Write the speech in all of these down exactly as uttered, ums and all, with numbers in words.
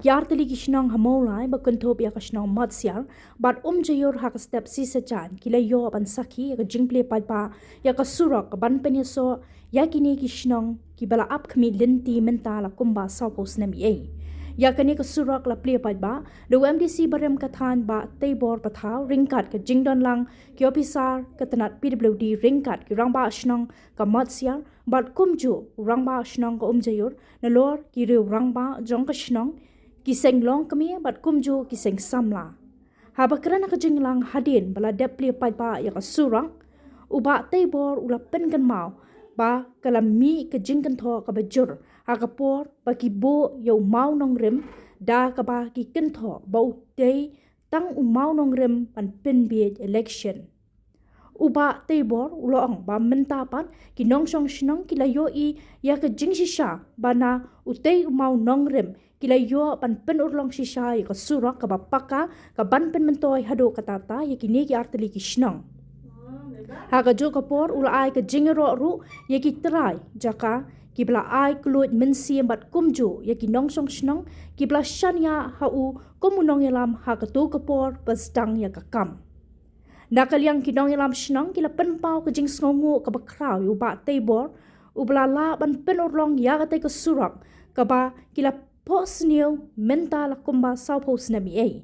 Ki artylli ki shnong ha Mawlai ba kynthup ïa ka shnong Matsiar bad Umjaiur ha ka step Sisajan ki la ïoh ban sakhi ïa ka jingplie paidbah ïa ka surok ka ban pynïasoh ïa kine ki shnong kiba la ap khmih lynti mynta la kumba sawphew snem ïa ei. Ïa kane ka surok la plie paidbah da u M D C barim ka thaiñ Bah Teibor Pathaw ryngkat ka jingdon lang ki ophisar ka tnat P W D ryngkat ki rangbah shnong ka Matsiar bad kumjuh u rangbah shnong ka Umjaiur nalor ki riew rangbah jong ka shnong, ki seng longkmie bad kumjuh ki seng samla. Haba kren ha ka jingïalang hadien ba la dep plie paidbah ïa ka surok, u Bah Teibor u la pynkynmaw ba ka la mih ka jingkynthoh kaba jur ha ka por ba ki buh ïa u mawnongrim da kaba ki kynthoh ba u dei tang u mawnongrim ban pynbiej election. U Bah Teibor u la ong ba mynta pat ki nongshong shnong ki la ïohi ïa ka jingshisha ba na utei u mawnongrim ki la ïoh ban pynurlong shisha ïa ka surok kaba paka ka ban pynmyntoi haduh katta katta ïa kine ki artylli ki shnong. Ha kajuh ka por u la ai ka jingïaroh ruh ïa ki trai jaka kiba la ai kylluid mynsiem bad kumjuh ïa ki nongshong shnong kiba la shaniah ha u kum u nongïalam ha kato ka por ba sdang ïa ka kam. Na ka liang ki nongïalam shnong ki la pynpaw ka jingsngewnguh kaba khraw ïa u Bah Teibor uba la lah ban pynurlong ïa katei ka surok kaba ki la phohsniew mynta la kumba sawphew snem ïa ei.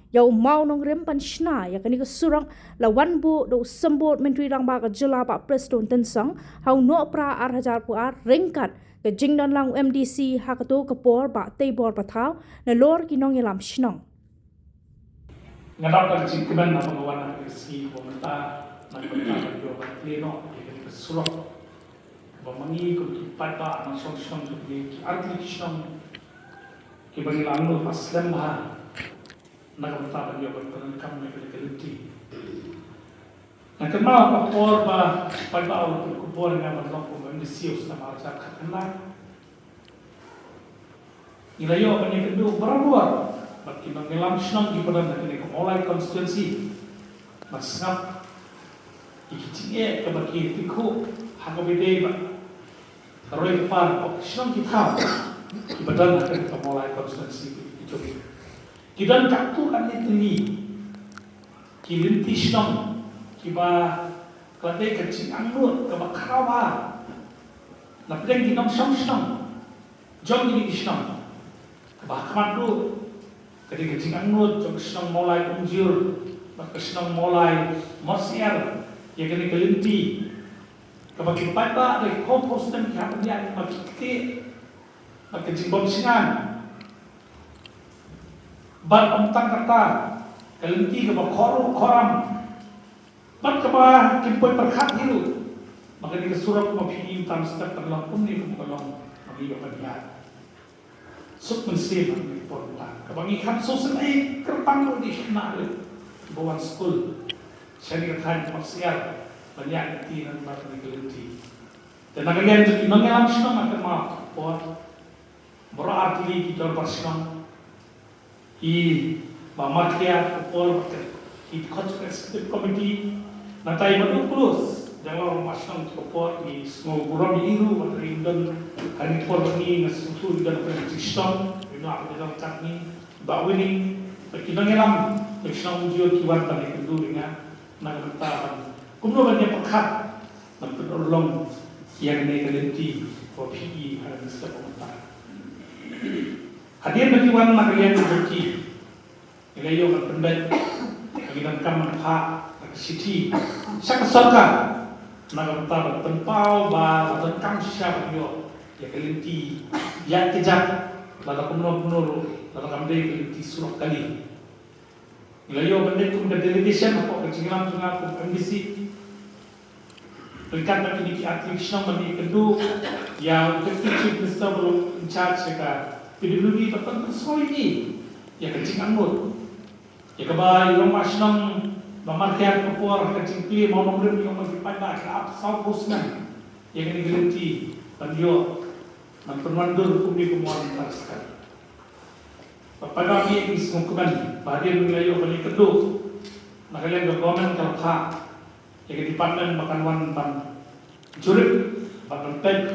Ïa u mawnongrim ban shna ïa kane ka surok la wan buh da u Symbud Myntri Rangbah ka jylla Bah Prestone Tynsong ha u Nohprah ar hajar arphew ar ryngkat ka jingdon lang u M D C ha kato ka por Bah Teibor Pathaw nalor ki nongïalam shnong. Nga dap da ka jingkmen haba nga wan ha kane ka sngi kaba mynta na ka bynta ban ïoh ban plie noh ïa kane ka surok kaba ma ngi kum ki paidbah nongshong shnong jong kine ki artylli ki shnong kiba ngi la angnud ba slem bha na ka bynta ban ïoh ban pyndonkam ïa kane ka lynti. Nga kynmaw ka por ba paidbah u la pynkup bor ïa nga ban long kum M D C u snem ar hajar khatkhyndai. Ngi la ïoh ban ïakynduh barabor bad ki nongïalam shnong kiba don ha kane ka Mawlai constituency ban sngap ïa ki jingeh kaba ki tyngkhuh ha kaba ïadei bad ka roi ka par bad ki shnong ki thaw kiba don ha kane ka Mawlai constituency ki jong ngi. Ki don katto katne tylli ki lynti shnong kiba ka la dei ka jingangnud kaba khraw bha na pdeng ki nongshong shnong jong kine ki shnong. Kaba ha khmat ruh ka dei ka jingangnud jong ka shnong Mawlai Umjaiur bad ka shnong Mawlai Matsiar ïa kane ka lynti kaba ki paidbah da ki phew snem ki hap ban ïaid bad ki ktieh bad ka jingbym shngaiñ. Bad ym tang katta, ka lynti kaba khor ruh khor ram bad kaba kim poi pyrkhat hi ruh ba kane ka surok kaba phi i mynta mynstep kan long kumne kumba ka long ma ngi ba pynïaid. Suk mynsiem ha kane ka por mynta kaba ngi kham sngewsynei kyrpang ruh, ngi khynnah ruh kiba wan skul sha kane ka thaiñ Matsiar ban ïaid lynti na kane ka lynti. Te na ka liang jong ki nongïalam shnong nga kynmaw ka por baroh artylli ki dorbar shnong, i Bah Markhia ka por bad ki dkhot jong ka executive committee. Nangta i Bah Dukluis Janglong Rangbah Shnong ka por, ngi sngewburom ïa i ruh bad i don ha kane ka por bad ngi, nga sngewthuh i don ha kane ka jingshitom, i don ha kane ka jingkatni. Bah Winnie bad ki nongïalam bad ki shnong Umjaiur ki wan ban ïakynduh ïa nga na ka bynta ban kumno ban ïa pyrkhat ban pynurlong ïa kane ka lynti kaba phi i ha kane ka step ba mynta. Hadien ba ki wan na ka liang jong ki, ngi la ïoh ban pynbeit, ngi donkam ban phah ka shithi sha ka sorkar na ka bynta ban pynpaw ba la donkam shisha ban ïoh ïa ka lynti ïaid kjat, lada kumno kumno ruh, lada kam dei ka lynti surok kali. Ngi la ïoh ban leit kum ka delegation hapoh ka jingïalam jong nga kum M D C. Ryngkat bad kine ki artylli ki shnong ban ïakynduh ïa u Deputy Chief Minister ba long in charge ïa ka P W D ban pynsngew ïa i ïa ka jingangnud ïa kaba i rangbah shnong Bah Markhia ka por, ka jingplie mawnongrim ïa u, ma ki paidbah ki la ap sawphew snem ïa kane ka lynti ban ïoh ban pynwandur kumne kumwei. Mynta ka step ba paidbah ngi sngewkmen ba hadien ngi la ïoh ban ïakynduh, na ka liang ka government ka la phah ïa ka department ba kan wan ban jurip bad ban peit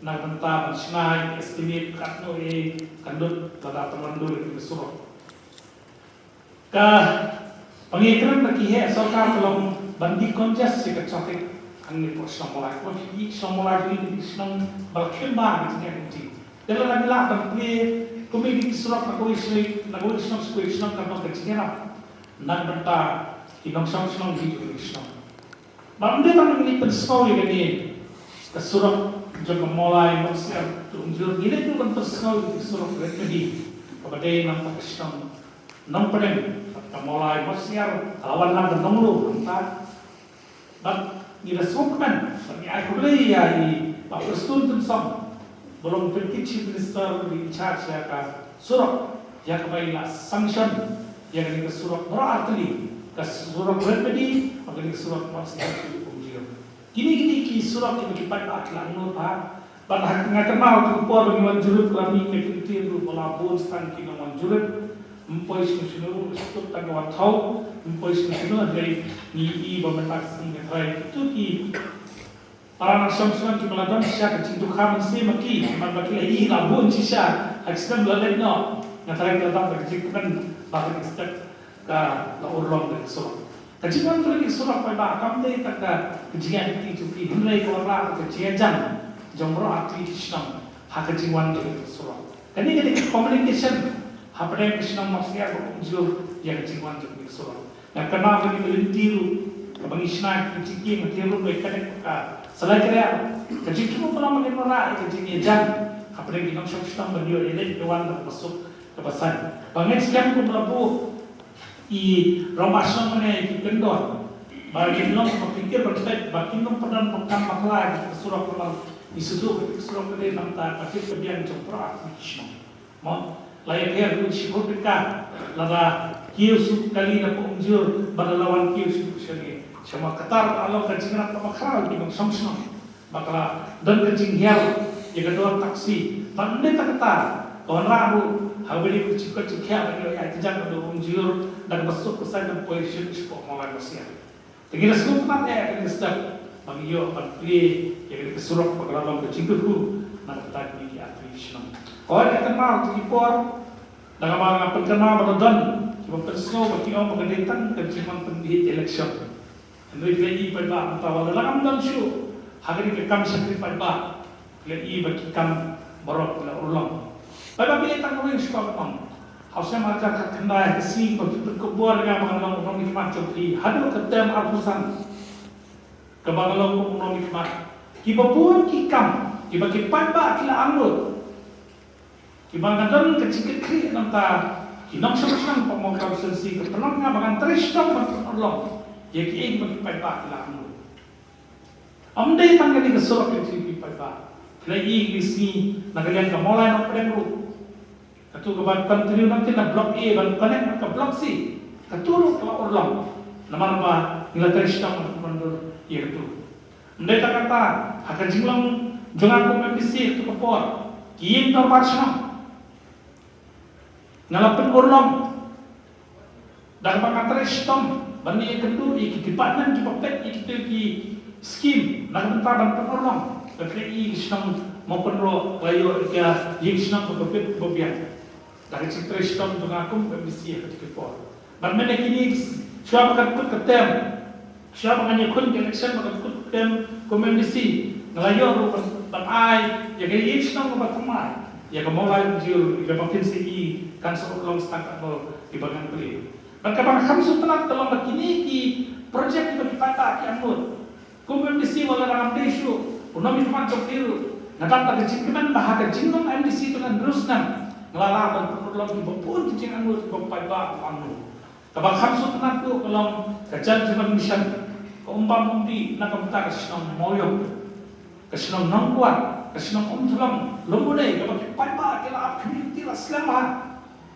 Na ka bynta ban shna ïa ka estimate katno e kan lut lada pynwandur ïa ka surok. Ka pynïakren ba ki heh sorkar ka long ban decongest ïa ka traffic hangne hapoh shnong Mawlai. Ko ki shnong Mawlai ki shnong ba la khim bha ka jingïaid lynti. Te lada ngi lah ban plie kum ïa ki surok na kawei shnong, na kawei shnong sha kawei shnong, ka long ka jingïarap na ka bynta ki nongshong shnong hi ki shnong. Ba ym dei tang ngi pynsngew ïa kane ka surok jong ka Mawlai Mawsiar to Umjur, ngi leit ruh ban pynsngew ïa ka surok Red Madi kaba dei na ka shnong Nongpdeng, ka Mawlai Mawsiar, ka la wan lang ka Nonglo nangta. Bad ngi da sngewkmen bad ngi ai khublei ïa i Bah Prestone Tynsong, ba long Deputy Chief Minister in charge ïa ka surok, ïa kaba i la sanction ïa kane ka surok baroh artylli, ka surok Red Madi bad kane ka surok Mawsiar to Umjur. Kine kine ki surok kiba ki paidbah ki la angnud bha. Bad ha nga kynmaw ha ka por ba ngi wan jurip ka la mih ka kyntien ruh ba la bun tang ki nongwan jurip. Ym poi shano shano, sha kut tang ka Wan Thaw, ym poi shano shano, hynrei ngi i ba mynta ka sngi nga tharai kito ki para nongshong shnong kiba la don shisha ka jingdonkam mynsiem ha ki, namar ba ki la i la bun shisha ha ki snem ba la leit noh. Nga tharai ki la don ka jingkmen ba ka step ka la urlong da ka surok. Ka jingwan jong ka surok paidbah kam dei tang ka jingïaid lynti jong ki, hynrei ka wanrah ka jingïajan jong baroh artylli ki shnong ha ka jingwan jong ka surok. Kane ka dei ka communication hapdeng ka shnong Mawsiar bad Umjur ïa ka jingwan jong ka surok. Nga kynmaw kane ka lynti ruh kaba ngi shna ki jingkieng, ka tiar ruh ba ïa connect ka Salai Kriar. Ka jingthmu ka long ba ngin wanrah ïa ka jingïajan hapdeng ki nongshong shnong ban ïoh ïaleit ïawan da kaba suk kaba saiñ. Ba ngin skhem kum la buh i rangbah shnong mane ki kyndon ba kin long ba pyrkhat ban peit ba kin long pynban ba kam bakla ïa ka surok, namar ngi sngewthuh ïa ka surok ka dei nangta ka tip ka biang jong baroh artylli ki shnong. Mo, la ïapher ruh shiphew tyngka lada kiew suk kali na Umjur bad la wan kiew suk shane. Sha ma kata la long ka jingïarap kaba khraw ki nongshong shnong. Ba ka la don ka jinghiar ïa ka dor taxi. Bad ym dei tang kata, ka wanrah ruh ha kaba ïadei bad ka jingkoit jingkhiah ban ïoh ïaid kjat haduh Umjur da kaba suk kaba saiñ ban poi sha shapoh Mawlai Mawsiar. Te ngi la sngewtynnat ïa kane ka step ba ngi ïoh ban plie ïa kane ka surok ba ka la long ka jingkyrkhu na ka bynta kine ki artylli ki shnong. Hooid, nga kynmaw ha ki por da kaba nga pynkynmaw ba la don kiba pynsngew ba ki ong ba ka dei tang ka jingwan pynbeit election. Hynrei ki la i paidbah mynta wat la ngam don shuh ha kane ka kam shakri paidbah, ki la i ba ki kam baroh ki la urlong. Paidbah, ki la i tang kawei shuh ba ong. Ha u snem ar hajar khatkhyndai, ka sngi ba phi pynkup bor ïa nga ba ngan long u nongmihkhmat jong phi haduh ka term arphew san kaba nga long kum u nongmihkhmat, kiba bun ki kam kiba ki paidbah ki la angnud. Kiba nga don ka jingkitkhlieh na ka bynta ki nongshong shnong Pangmawklam Constituency, ka pynlong ïa nga ba ngan trei shitom ban pynurlong ïa kiei kiba ki paidbah ki la angnud. Ym dei tang kane ka surok ïa kiei kiei ki paidbah. Phi la i kine ki sngi na ka liang ka Mawlai Nongpdeng ruh, kato kaba continue nangta na Block A ban connect bad ka Block C, kato ruh ka la urlong. Namar ba ngi la trei shitom ban pynurlong ïa kato. Ym dei tang kata, ha ka jinglong jong nga kum u M D C ha kato ka por, ki ïing dorbar shnong nga la pynurlong da kaba nga trei shitom ban ïakynduh ïa ki department kiba peit ïa kito ki skim na ka bynta ban pynurlong. Ka trei ïa ki shnong Mawpynroh, ka la ïoh ïa ka ïing shnong kaba bit kaba biang da ka jingtrei shitom jong nga kum u M D C ha kato ka por. Bad mynta kine, shuwa ba kan kut ka term, shuwa ba ngan ïakhun ka election ba kan kut ka term kum u M D C, nga la ïoh ruh ban, ban ai ïa ka ïing shnong kaba thymmai ïa ka Mawlai Umjur, ïa kaba phin sa i kan sa urlong sa tang katno ïa ba ngan plie. Bad kaba nga kham sngewtynnat ka long ba kine ki project kiba ki paidbah ki angnud, kum u M D C wat la ngam dei shuh u nongmihkhmat jong phi ruh, nga dap da ka jingkmen ba ha ka jinglong M D C jong nga hynriew snem, nga la lah ban pynurlong kiba bun ki jingangnud kiba u paidbah u angnud. Kaba kham sngewtynnat ruh ka long ka Jal Jeevan Mission, ka um bam um dih na ka bynta ka shnong Mawiong, ka shnong Nongkwat, ka shnong Umthlong, Lumbunei, kaba ki paidbah ki la ap khmih, ki la slem bha.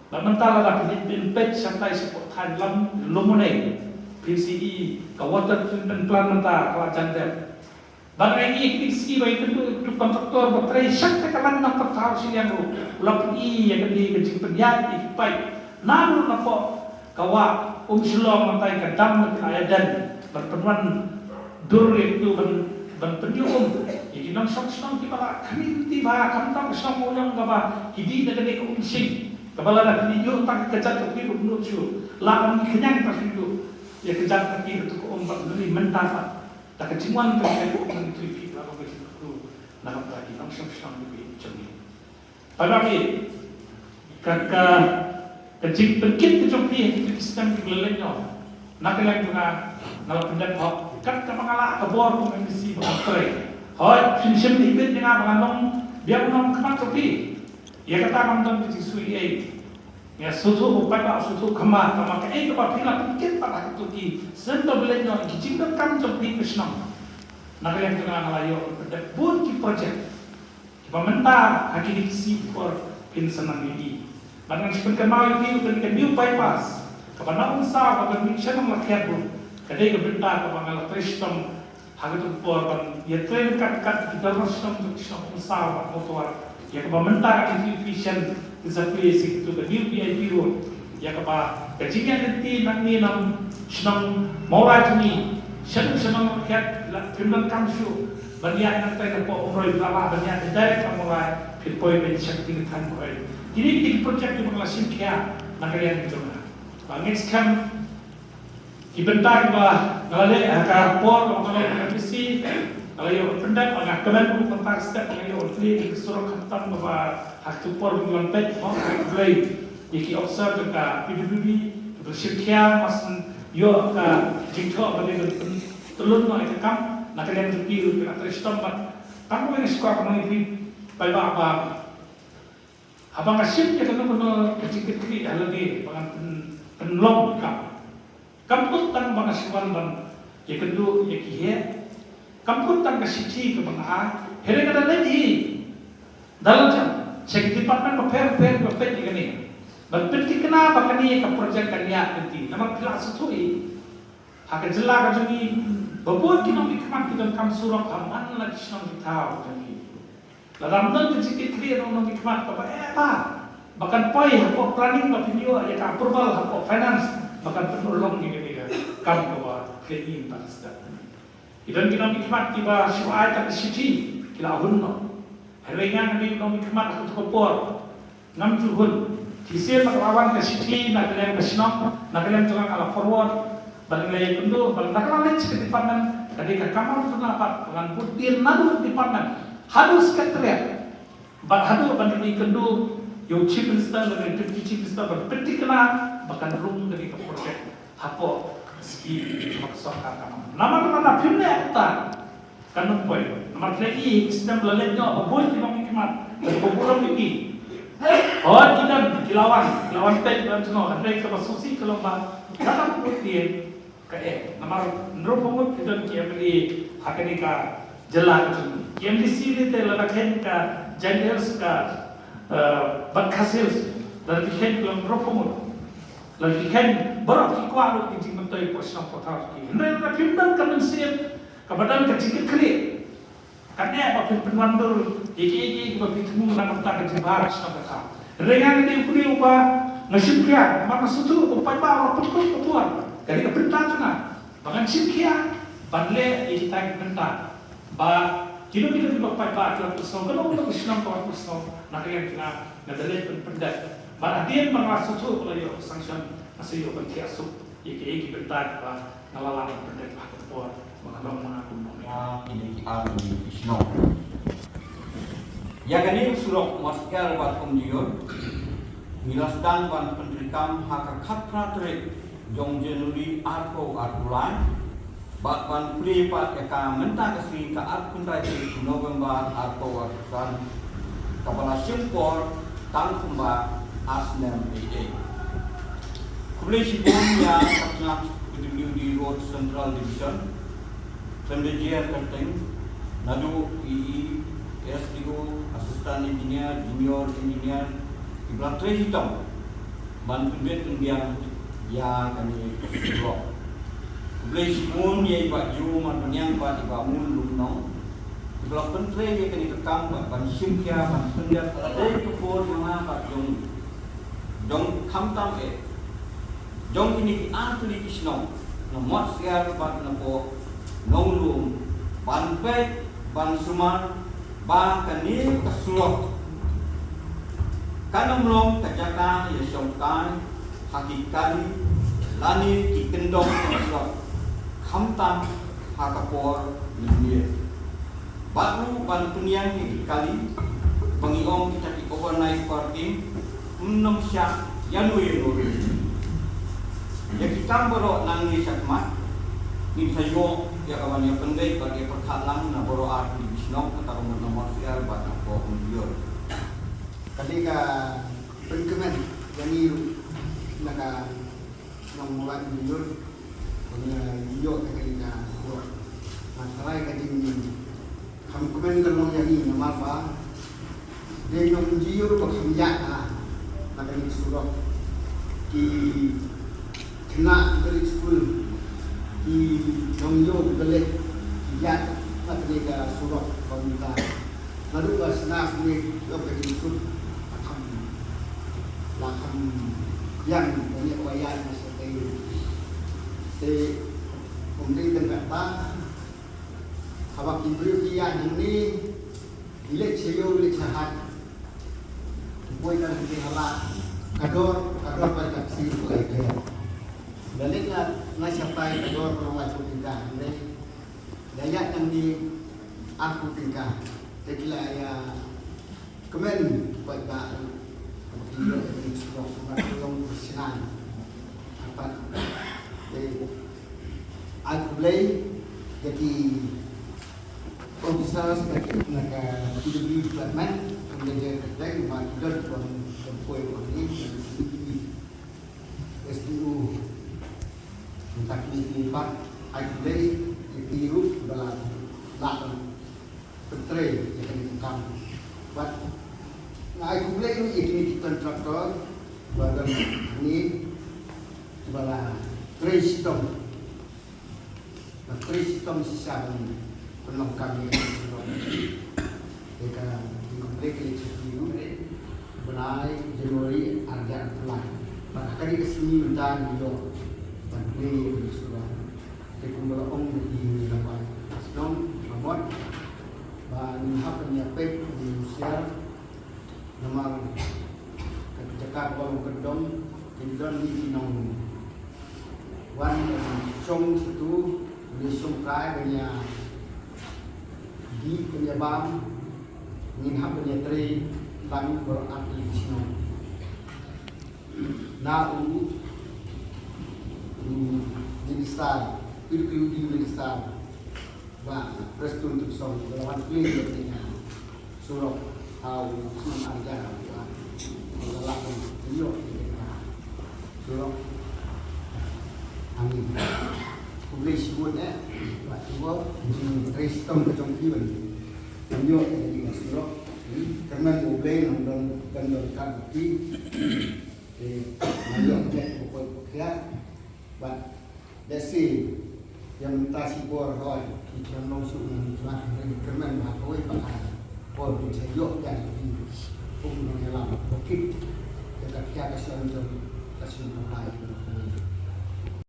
Bad mynta lada phi peit shatai shapoh thaiñ lam Lumbunei, phin sa i ka water treatment plant mynta ka la jan dep. Bad nga i kine ki sngi ba ïakynduh ïa utu u kontraktor ba trei shah te ka lain nongpynpaw shiliang ruh, u la pyni ïa kane ka jingpynïaid ïa ki paip naduh napoh ka wah Umshillong mynta ïa ka dam na ka Ïaden ban pynwan dur ïa utu ban, ban pynïoh um ïa Ki nongshong shnong kiba la khmih lynti bha, khamtam ka shnong Mawlong kaba ki dih na kane ka umshing, kaba lada phi ïoh tang ka kjat ka phi ruh ym nud shuh, la ban khñiang tang phi ruh ïa ka kjat ka phi ruh, ka um bad ri mynta pat da ka jingwan ka phi ruh, nang tu phi la ban ka jingkyrkhu na ka bynta ki nongshong shnong kiba ïeit jong ngi. Paidbah, ka, ka, ka jingpynkit ka jong phi ha kito ki snem kiba la leit noh, na ka liang jong nga, nga la pyndep hok kat kaba nga lah ka bor kum M D C ba nga trei. Hooid, phim shym ibit ïa nga ba ngan long biang nongkhmat jong phi. Ïa kata ngam don ka jingsngewsih ei. Nga sngewthuh ba paidbah sngewthuh khmat, tangba kaei kaba phi la pynkit pat ha kito ki snem kiba la leit noh, ki jingdonkam jong phi ka shnong, na ka liang jong nga, nga la ïoh pyndep bun ki project kiba mynta ha kine ki sngi por phin sa nang ïohi. Bad ngan sa pynkynmaw ïa phi, kane ka new bypass kaba na Umsaw kaba mih sha Nonglakhiat ruh, ka dei ka bynta kaba nga la trei shitom ha kato ka por ban ïatrei ryngkat ryngkat ki donor shnong jong ki shnong Umsaw bad Mawtawar, ïa kaba mynta ka N T U P shen kin sa plie sha kato ka new V I P road, ïa kaba ka jingïaid lynti nangne na shnong Mawlai jong ngi sha Nonglakhiat la phim donkam shuh ban ïaid nangtai napoh Umroi, la lah ban ïaid direct na Mawlai, phin poi ban sha ka thaiñ Mawlai. Kine ki dei ki project kiba nga la shim khia na ka liang jong nga. Ba ngeit skhem ki bynta kiba nga la leh ha ka por kaba nga long M D C, nga la ïoh pyndep, nga kmen ruh mynta ka step nga ïoh plie ïa ka surok khamtam kaba ha kato por ba ngi wan peit, mo, ha ka Blei, ïa ki officer jong ka P W D kiba la shim khia, mar shen ïoh ka jingthoh ba dei ban pyntlun noh ïa ka kam. Na ka liang jong phi ruh phi la trei shitom bad tang ba nga sngewkmen ïa phi paidbah ba haba nga shim ïa kano kano ka jingkitkhlieh ha lade ba ngan pyn-, pynlong kam, kam kut tang ba nga shu wan ban ïakynduh ïa ki heh, kam kut tang ka shithi kaba nga ai, hynrei nga da leit hi da lajong sha ki department bapher bapher ba peit ïa kane, ban pynthikna ba kane ka project kan ïaid lynti. Namar phi la sngewthuh hi, ha ka jylla ka jong ngi, ba bun ki nongmihkhmat ki donkam surok ha man la ki shnong ki thaw jong ngi. Lada ym don ka jingkitkhlieh na u nongmihkhmat kaba eh bha ba kan poi hapoh planning, ba phin ïoh ïa ka approval hapoh finance ba kan pynurlong ïa kane ka kam kaba phi la ïeng ta ka step. Ki don ki nongmihkhmat kiba shu ai tang ka shithi ki la hun noh. Hynrei nga, nga dei u nongmihkhmat ha kato ka por, ngam ju hun. Shisien ba ka la wan ka shithi na ka liang ka shnong, na ka liang jong nga, nga la forward bad nga la ïakynduh, bad na ka la leit sha ka department, ka dei ka kam jong nga pat ba ngan bud dien naduh department haduh secretariat, bad haduh ban ïakynduh ïa u Chief Minister lane Deputy Chief Minister ban pynthikna ba kan rung kane ka project hapoh ka sngi ba ka sorkar ka ong. Namar lada phim leh kumta, kan ym poi. Namar phi la ïohi ha ki snem ba la leit noh, ba bun ki nongmihkhmat, ba burom ïa ki, hooid, ki don, ki la wan, ki la wan peit, ki la wan jngoh, hynrei kaba sngewsih ka long ba lada ym bud dien, ka eh. Namar hynriewphew ngut ki don ki M L A ha kane ka jylla ka jong ngi. Ki M D C lei te lada kheiñ ka Jaintia Hills, ka, eh, bad Khasi Hills, lada phi kheiñ ki long hynriewphew ngut. Lada phi kheiñ baroh ki kwah lut ki jingmyntoi hapoh shnong hapoh thaw ki. Hynrei lada phim don ka mynsiem kaba don ka jingkitkhlieh, kan eh ba phin pynwandur ïa kiei kiei kiba phi thmu na ka bynta ka jingbha ka shnong ka thaw. Hynrei nga, nga dei u briew uba nga shim khia, namar nga sngewthuh ba u paidbah u la pynkut ka por. Ka dei ka bynta jong nga ba ngan shim khia ban leh ïa kita ki bynta ba kino kino kiba paidbah ki la pynsngew, kano kano ka shnong ka wan pynsngew, na ka liang jong nga, nga da leit ban pyndep. Bad hadien ba nga la sngewthuh ba la ïoh ka sanction, nga sa ïoh ban thiah suk ïa kiei ki bynta kiba nga la lah ban pyndep ha ka por ba nga long ma nga kum u nongmihkhmat. Ïa kine ki artylli ki shnong. Ïa kane u surok Mawsiar bad Umjaiñor ngi la sdang ban pyntreikam ha ka khatphra tarik jong January arphew arphew lai, bad ban plie pat ïa ka mynta ka sngi ka arphew khyndai tarik November arphew arphew san, kaba la shim por tang kumba ar snem eiei. Khublei shibun ïa ka tnat P W D Road Central Division, khlem da jer kyrteng, naduh E E, S D O, Assistant Engineer, Junior Engineer, kiba la trei shitom ban pynbeit pynbiang ïa kane ka surok. Khublei shibun ïa i Bah Ju Marwaniang bad i Bah Mun Lumnong, kiba la pyntrei ïa kane ka kam bad ban shim khia ban pyndep ha ka por jong nga bad jong, jong khamtam eh, jong kine ki artylli ki shnong na Mawsiar bad napoh Nonglum, ban peit Ban sumar ba kane ka surok kan ym long ka jaka ïashongkai ha ki kali lane ki kyndong ka surok, khamtam ha ka por mynmiet. Bad ruh ban pynïeng ïa ki kali ba ngi ong kita ki overnight parking, ym nang shah ïano ïano ruh. Ïa ki kam baroh nangne shakhmat ngin sa ïoh ïa ka ban ïa pynbeit bad ïa pyrkhat lang na baroh ar tylli ki shnong, kata ka mut na Mawsiar bad na Mawdior. Kane ka pynkmen ïa ngi ruh na ka shnong Mawdior. Kane ïoh ka kane ka surok. Nga tharai ka jing Kham kmen ka long ïa ngi namar ba dei nongjiur ba kham ïaid na kane ka surok. Ki khynnah ki ba leit skul, ki nongïoh ki ba leit, ki ïaid na kane ka surok ba mynta. Naduh ba sna kane ïoh ka jingsuk, la kham, la kham biang kane ka ba ïaid na shatei. Te ym dei tang kata, haba ki briew ki ïaid hangne, ki leit sha ïew, ki leit sha hat, ki poi tang hangne ha lad, ka dor, ka dor ba ka ksiew ka lai ka ïaid. Lada leit na, na shatai, ka dor ka long laiphew tyngka, hynrei lada ïaid hangne arphew tyngka. Te ki la ïa kmen paidbah ruh, haba ki ïoh ïa kane ka surok, haba ki long professional. Hynrei te ai khublei ïa ki officers na ka, na ka P W D department, khublei ïa ka teng ba ki don, ki don, ki don poi hangne, ki don S D O. Mynta kine ki pat ai khublei ïa ki ruh ba la, la pyntrei ïa kane ka kam. Bad nga ai khublei ruh ïa kine ki contractor ba don hangne ba la trei shitom. Ba trei shitom shisha ban pynlong kam ïa kane ka surok. Te ka jingkhublei ka leit sha ki ruh. Bnai January ar hajar arphew lai. Bad ha kane ka sngi mynta ngi ïoh ban plie ïa kane ka surok. Te kumba la ong ïa ki rangbah shnong, ba mut ba ngin hap ban ïa peit, ban ïa husiar. Namar ka jaka kaba long kyndong, kin don ki nongwan ban shong shatu, ban ïa shongkai, ban ïa dih, ban ïa bam, ngin hap ban ïa trei lang baroh artylli ki shnong. Na u, u minister, P W D minister, Bah Prestone Tynsong, ba la wan plie ïa kane ka surok ha u snem ar hajar arphew ar. Ba la lah ban ïoh ïa kane ka surok hangne. Khublei shibun eh, Bah Tubor, jingtrei shitom ka jong phi ban ïoh ïa kane ka surok. Kyrmen U Blei nang don, ban don ryngkat bad phi. Te nga ïoh bad phi, bad lehse ïa mynta shibor hooid ki khlem long shuh, ngan ïa kyrmen ba kawei pat ka por kin sa ïoh ïa ki kum nongïalam ba kit ïa ka khia ka shon jong ka shnong Rai.